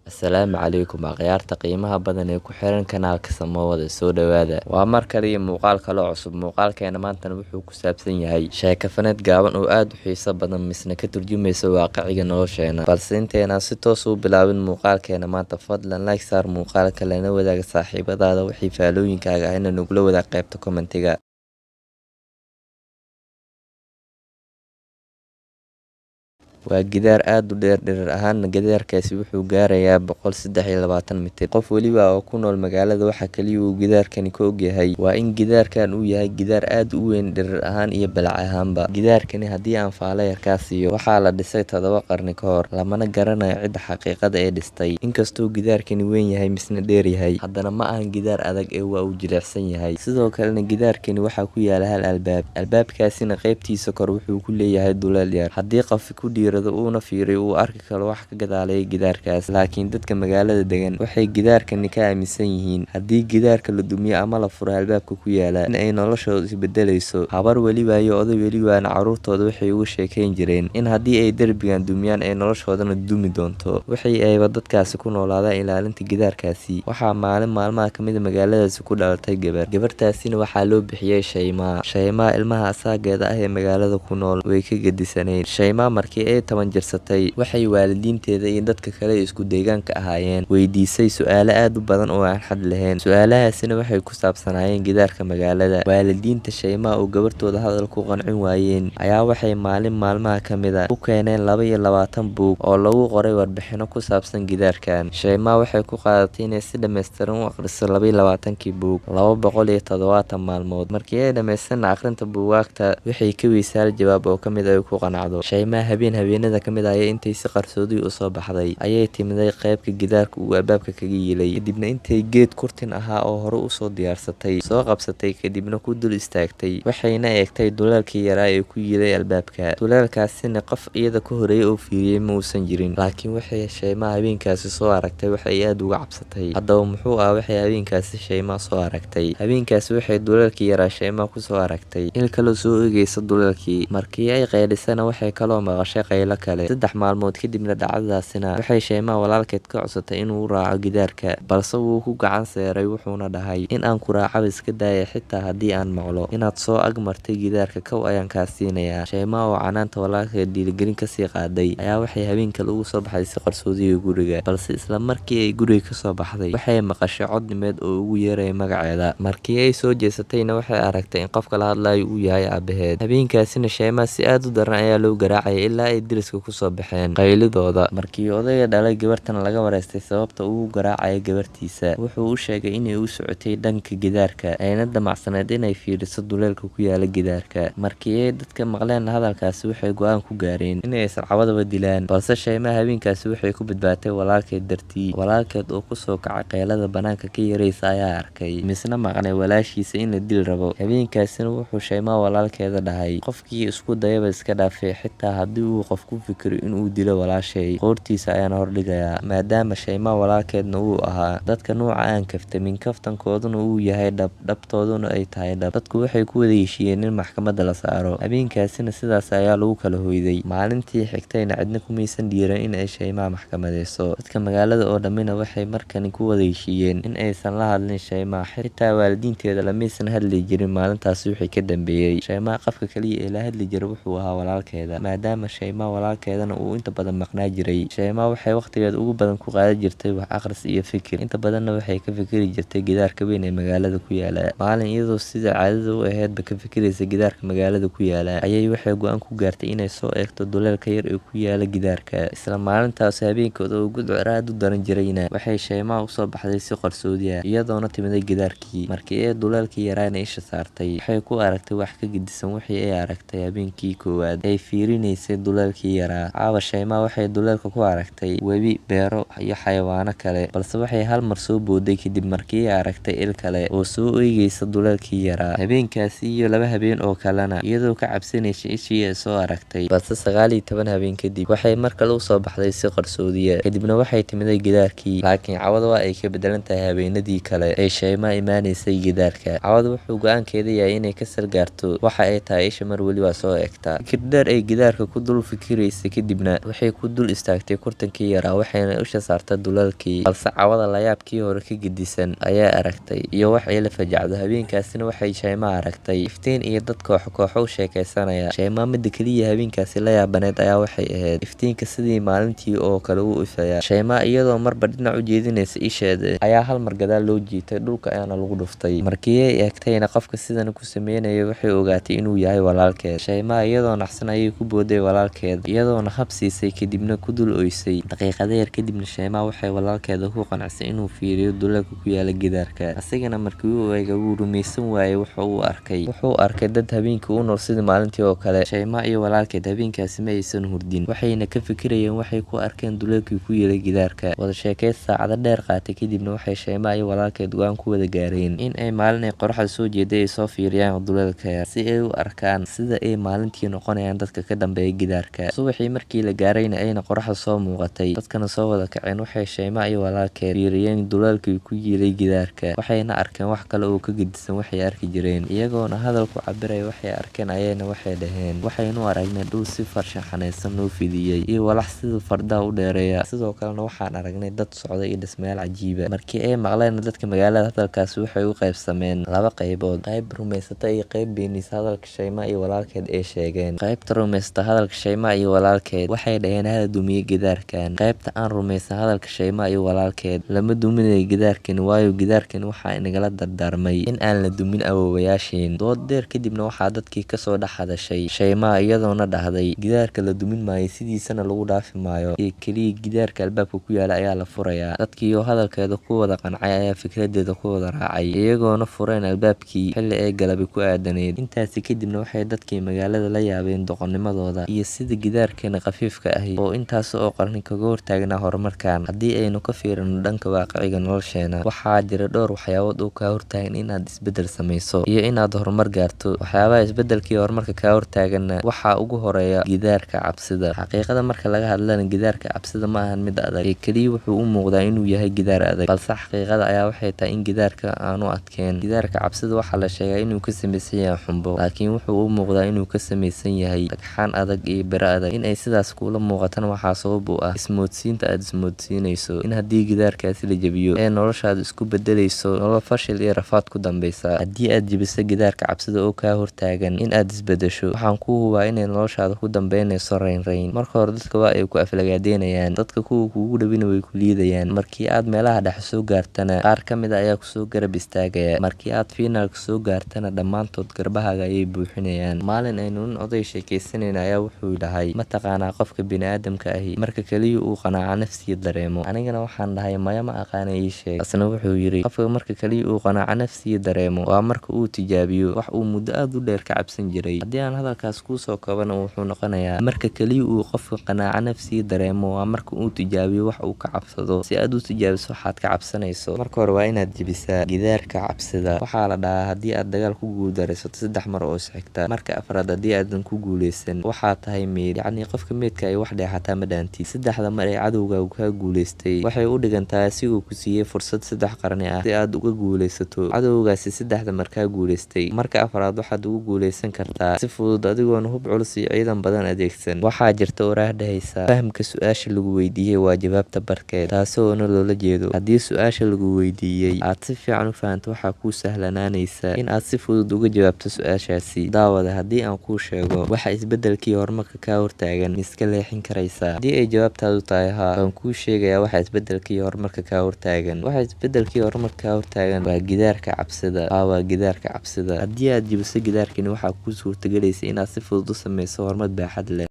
Asalaamu calaykum akhyaarta qiimaha badan ee ku xiran kanaalka Samawada, soo dhawaada. Waa mar kale iyo muuqaal kale oo cusub. Muuqaalkeena maantana wuxuu ku saabsan yahay sheeko faneed gaaban oo aad u xiiso badan, misna ka turjumaysa waaqiciga nolosheena. Balse inteenaan si toos u bilaabin muuqaalkeena maanta, fadlan like saar muuqaalka, lana wadaaga saaxiibadaada. Wixii faalooyinkaaga ahna nagula wadaag qaybta commentiga. Waa gidaar aad u dheer, dherer ahaanna gidaarkaasi wuxuu gaarayaa 123 mitir. Qof weliba oo ku nool magaalada waxa kaliya uu gidaarkani ka ogyahay waa in gidaarkan uu yahay gidaar aad u weyn dherer ahaan iyo balac ahaanba. Gidaarkani haddii aan faalo yar kaa siiyo, waxaa la dhisay 7 qarni ka hor, lamana garanayo cidda xaqiiqada ee dhistay. Inkastuu gidaarkani weyn yahay misna dheer yahay, haddana ma ahan gidaar adag ee waa uu jilicsan yahay. Sidoo kalena gidaarkani waxaa ku yaala hal albaab, albaabkaasina qaybtiisa kor wuxuu ku leeyahay duleel yar. Haddii qof ku dhiirado uuna fiiriyo, uu arki karo wax ka gadaalaya gidaarkaas. Laakiin dadka magaalada degan waxay gidaarkani ka aaminsan yihiin haddii gidaarka la dumiyo ama la furo albaabka ku yaala, in ay noloshoodu isbedelayso. Habar weliba iyo oday welibaana carruurtooda waxay uga sheekayn jireen in haddii ay derbigan dumiyaan ay noloshoodana dumi doonto. Wixii ayba dadkaasi ku noolaadaan ilaalinta gidaarkaasi. Waxaa maalin maalmaha kamida magaaladaasi ku dhalatay gabar. Gabartaasina waxaa loo bixiyey Shaymaa. Shaymaa ilmaha asaageeda ah ee magaalada ku nool way ka gedisanayd. Shaymaa markii ay 10 jirsatay, waxay waalidiinteeda iyo dadka kale ee isku deegaanka ahaayeen weydiisay su-aalo aad u badan oo aan xad lahayn. Su-aalahaasina waxay ku saabsanaayeen gidaarka magaalada. Waalidiinta Shaymaa oo gabartooda hadal ku qancin waayeen ayaa waxay maalin maalmaha ka mid a u keeneen 22 buug oo lagu qoray warbixino ku saabsan gidaarkan. Shaymaa waxay ku qaadatay inay si dhammaystiran u akhriso 22-kii buug 270 maalmood. Markii ay dhammaystirna akhrinta buugaagta, waxay ka weysay hal jawaab oo ka mid ay ku qanacdo. Shaymaa habeen habeenada ka mid ah ayay intay si qarsoodi usoo baxday ayay timiday qaybka gidaarka uu albaabka kaga yiilay. Kadibna intay geed kurtin ahaa oo hore usoo diyaarsatay soo qabsatay, kadibna ku dul istaagtay, waxayna eegtay duleelkii yaraa ee ku yiilay albaabka. Duleelkaasina qof iyada ka horeeyay oo fiiriyey ma uusan jirin. Laakiin waxay Shaymaa habeenkaasi soo aragtay waxay aad uga cabsatay. Haddaba muxuu ah waxay habeenkaasi Shaymaa soo aragtay? Habeenkaasi waxay duleelkii yaraa Shaymaa kusoo aragtay il kaloo soo eegaysa duleelkii. Markii ay qaylisana, waxay kaloo maqashay qaylo kale. 3 maalmood kadibna dhacdadaasina waxay Shaymaa walaalkeed ka codsatay inuu raaco gidaarka, balse wuu ku gacan seeray, wuxuuna dhahay: "In aan ku raacaba iska daaya, xitaa haddii aan maqlo inaad soo ag martay gidaarka, kow ayaan kaa siinayaa." Shaymaa oo canaanta walaalkeed dhiirigelin kasii qaaday ayaa waxay habeen kale ugu soo baxday si qarsoodiga guriga. Balse isla markii ay guriga kasoo baxday, waxay maqashay cod nimeed oo ugu yeeraya magaceeda. Markii ay soo jeesatayna, waxay aragtay in qofka la hadlayo uu yahay aabaheed. Habeenkaasina Shaymaa si aad u daran ayaa loo garaacayay ilaa ay deriska kusoo baxeen qaylidooda. Markii odayga dhalay gabartan laga wareystay sababta uu u garaacayo gabartiisa, wuxuu u sheegay inay u socotay dhanka gidaarka, ayna damacsaneyd inay fiiriso duleelka ku yaala gidaarka. Markii ay dadka maqleen hadalkaasi, waxay go-aan ku gaareen inay iscabadaba dilaan. Balse Shaymaa habeenkaasi waxay ku badbaatay walaalkeed dartii. Walaalkeed oo kusoo kacay qaylada banaanka ka yaraysa ayaa arkay misna maqnay walaashiisa in la dili rabo. Habeenkaasina wuxuu Shaymaa walaalkeeda dhahay: "Qofkii isku dayaba iska dhaafay, xitaa haddii uu qof ku fikiro inuu dilo walaashay, qoortiisa ayaan hordhigayaa." Maadaama Shaymaa walaalkeedna uu ahaa dadka nuuca aan kaftamin, kaftankooduna uu yahay dhab, dhabtooduna ay tahay dhab, dadku waxay ku wada heshiiyeen in maxkamadda la saaro. Habeenkaasina sidaas ayaa lagu kala hoyday. Maalintii xigtayna cidna kumaysan dhiiran in ay Shaymaa maxkamadeyso. Dadka magaalada oo dhammina waxay markani ku wada heshiiyeen in aysan la hadlin Shaymaa, xitaa waalidiinteeda lamaysan hadli jirin maalintaasi wixii ka dambeeyey. Shaymaa qofka kaliya ee la hadli jiray wuxuu ahaa walaalkeeda, maadaama Shaymaa walaalkeedana uu inta badan maqnaa jiray. Shaymaa waxay waqtigeeda ugu badan ku qaadan jirtay wax akhris iyo fikir, inta badanna waxay ka fikiri jirtay gidaarka weyn ee magaalada ku yaala. Maalin iyadoo sida caadada u ahaydba ka fikiraysa gidaarka magaalada ku yaala, ayay waxay go-aan ku gaartay inay soo eegto duleelka yar ee ku yaala gidaarka. Isla maalintaas habeenkooda oo gudcur aad u daran jirayna, waxay Shaymaa usoo baxday si qarsoodi ah, iyadoona timiday gidaarkii. Markii ay duleelkii yaraana isha saartay, waxay ku aragtay wax ka gedisan wixii ay aragtay habeenkii koowaad ay fiirinaysay duleelkii yaraa. Caawa Shaymaa waxay duleelka ku aragtay webi, beero iyo xayawaano kale. Balse waxay hal mar soo booday kadib markii ay aragtay il kale oo soo eegaysa duleelkii yaraa. Habeenkaasi iyo 2 habeen oo kalena iyadoo ka cabsanaysa ishii ay soo aragtay. Balse 19 habeen kadib waxay mar kale usoo baxday si qarsoodiya, kadibna waxay timiday gidaarkii. Laakiin cawada waa ay ka bedelan tahay habeenadii kale ay Shaymaa imaanaysay gidaarka. Cawada wuxuu go-aankeeda yahay inay ka salgaarto waxa ay tahay isha mar weliba soo eegta. Fikir dheer ay gidaarka ku dul fikiraysay kadibna waxay ku dul istaagtay kurtankii yaraa, waxayna isha saartay dulalkii, balse cawada layaabkii hore ka gedisan ayaa aragtay iyo wax ay la fajacdo. Habeenkaasina waxay Shayma aragtay iftiin iyo dad koox kooxo u sheekaysanaya. Shayma midda kaliya habeenkaasi la yaabaneed ayaa waxay ahayd iftiinka sidii maalintii oo kale u ifaya. Shayma iyadoo marba dhinac u jeedinaysa isheeda ayaa hal mar gadaal loo jiitay, dhulka ayaana lagu dhuftay. Markii ay eegtayna qofka sidan ku sameynaya waxay ogaatay inuu yahay walaalkeed. Shayma iyadoo naxsan ayay ku booday walaalkeed, iyadoona hab siisay kadibna ku dul oysay. Daqiiqado yar kadibna Shayma waxay walaalkeeda ku qancisay inuu fiiriyo dulalka ku yaala gidaarka. Asigana markii uu eegay wuu rumaysan waayay waxa uu arkay. Wuxuu arkay dad habeenkii u nool sidii maalintii oo kale. Shayma iyo walaalkeed habeenkaasi ma aysan hurdin, waxayna ka fikirayeen waxay ku arkeen dulalkii ku yaala gidaarka. Wada sheekaysi saacado dheer qaatay kadibna waxay Shayma iyo walaalkeed go'aan ku wada gaareen in ay maalin ay qorraxda soo jeeday ay soo fiiriyaan dulalka si ay u arkaan sida ay maalintii noqonayaan dadka ka dambeeya gidaarka. Subaxii markii la gaarayna ayna qorraxda soo muuqatay, dadkana soo wada kaceen. Waxay Shayma iyo walaalkeed fiiriyeen dulalkii ku yiilay gidaarka, waxayna arkeen wax kale oo ka gedisan waxay arki jireen. Iyagoona hadal ku cabiraya waxay arkeen ayayna waxay dhaheen, waxaynu aragnay dhul si farshaxanaysan loo fidiyey iyo walax sida fardaha u dheereeya. Sidoo kalena waxaan aragnay dad socda iyo dhismayaal cajiiba. Markii ay maqleen dadka magaalada hadalkaasi waxay u qaybsameen laba qaybood: qayb rumaysata iyo qayb beenisa hadalka Shayma iyo walaalkeed ay sheegeen. Qaybta rumaysata hadalka Shayma iyo walaalkeed waxay dhaheen hala dumiye gidaarkan. Qaybta aan rumaysan hadalka Shayma iyo walaalkeed, lama duminayo gidaarkan, waayo gidaarkan waxaa inagala dardaarmay in aan la dumin awoowayaasheen. Dood dheer kadibna waxaa dadkii kasoo dhex hadashay Shayma, iyadoona dhahday gidaarka la dumin maayo, sidiisana lagu dhaafi maayo, ee keliya gidaarka albaabka ku yaala ayaa la furayaa. Dadkii oo hadalkeeda ku wada qancay ayaa fikradeeda ku wada raacay, iyagoona fureen albaabkii xilli ay galabi ku aadaneyd. Intaasi kadibna waxay dadkii magaalada la yaabeen doqonnimadooda iyo sida gidaarkan khafiifka ahi oo intaas oo qarni kaga hortaagnaa horumarkan. Haddii aynu ka fiirino dhanka waaqiciga nolosheena, waxaa jira dhowr waxyaabood oo kaa hortaagan inaad isbeddel sameyso iyo inaad horumar gaarto. Waxyaabaha isbeddelka iyo horumarka kaa hortaaganna waxaa ugu horeeya gidaarka cabsida. Xaqiiqada marka laga hadlana, gidaarka cabsida ma ahan mid adag, ee keliya wuxuu u muuqdaa inuu yahay gidaar adag, balse xaqiiqada ayaa waxay tahay in gidaarka aanu adkeyn. Gidaarka cabsida waxaa la sheegaa inuu ka samaysan yahay xumbo, laakiin wuxuu u muuqdaa inuu ka samaysan yahay dhagxaan adag iyo biro adag. In ay sidaas kuula muuqatana waxaa sabab u ah ismoodsiinta aad ismoodsiinayso in haddii gidaarkaasi la jebiyo ee noloshaadu isku beddelayso nolol fashil iyo rafaad ku dambeysa. Haddii aad jebiso gidaarka cabsida oo kaa hortaagan in aad isbeddesho, waxaan kuu hubaa inay noloshaada ku dambeynayso rayn rayn. Marka hore dadka waa ay ku aflagaadeynayaan, dadka kuwa kuugu dhowina way ku liidayaan. Markii aad meelaha dhexe soo gaartana qaar ka mid ah ayaa kusoo garab istaagaya. Markii aad fiinaalka soo gaartana dhammaantood garbahaaga ayay buuxinayaan. Maalin aynu nin oday sheekaysanayna ayaa wuxuu dhahay, ma taqaanaa qofka bini'aadamka ahi marka kaliya uu qanaaco nafsiga dareemo? Anigana waxaan dhahay maya, ma aqaana, ii sheeg. Asna wuxuu yiri, qofka marka kaliya uu qanaaco nafsiga dareemo waa marka uu tijaabiyo wax uu muddo aad u dheer ka cabsan jiray. Haddii aan hadalkaas kuusoo koobana, wuxuu noqonayaa marka kaliya uu qofka qanaaco nafsiga dareemo waa marka uu tijaabiyo wax uu ka cabsado. Si aad u tijaabiso waxaad ka cabsanayso, marka hore waa inaad jebisaa gidaarka cabsida. Waxaa la dhahaa haddii aad dagaal ku guuldaraysato 3 mar oo is xigta, marka afraad haddii aadan ku guuleysan waxaa tahay meyd, yacni qofka meydka ay wax dheer xataa ma dhaantid. 3da mar ee cadowgaagu kaa guuleystay waxay u dhigantahay asigoo ku siiyey fursad 3 qarni ah si aad uga guuleysato cadowgaasi 3da mar kaa guuleystay. Marka afraad waxaad ugu guuleysan kartaa si fudud adigoona hub culus iyo ciidan badan adeegsan. Waxaa jirta oraah dhahaysa fahamka su-aasha lagu weydiiyey waa jawaabta barkeed, taasoona loola jeedo haddii su-aasha lagu weydiiyey aad si fiican u fahanto, waxaa kuu sahlanaanaysa in aad si fudud uga jawaabto su-aashaasi. Daawada, haddii aan kuu sheego waxa isbeddelkii horumarka kaa hortaagan, miska leexin karaysaa? Haddii ay jawaabtaadu tahay haa, waan kuu sheegayaa waxa isbeddelkii horumarka kaa hortaagan. Waxa isbeddelkii horumarka kaa hortaagan waa gidaarka cabsida. Haa, waa gidaarka cabsida. Haddii aad jebiso gidaarkani, waxaa kuu suurtagelaysa inaad si fudud u sameyso horumar baaxad leh.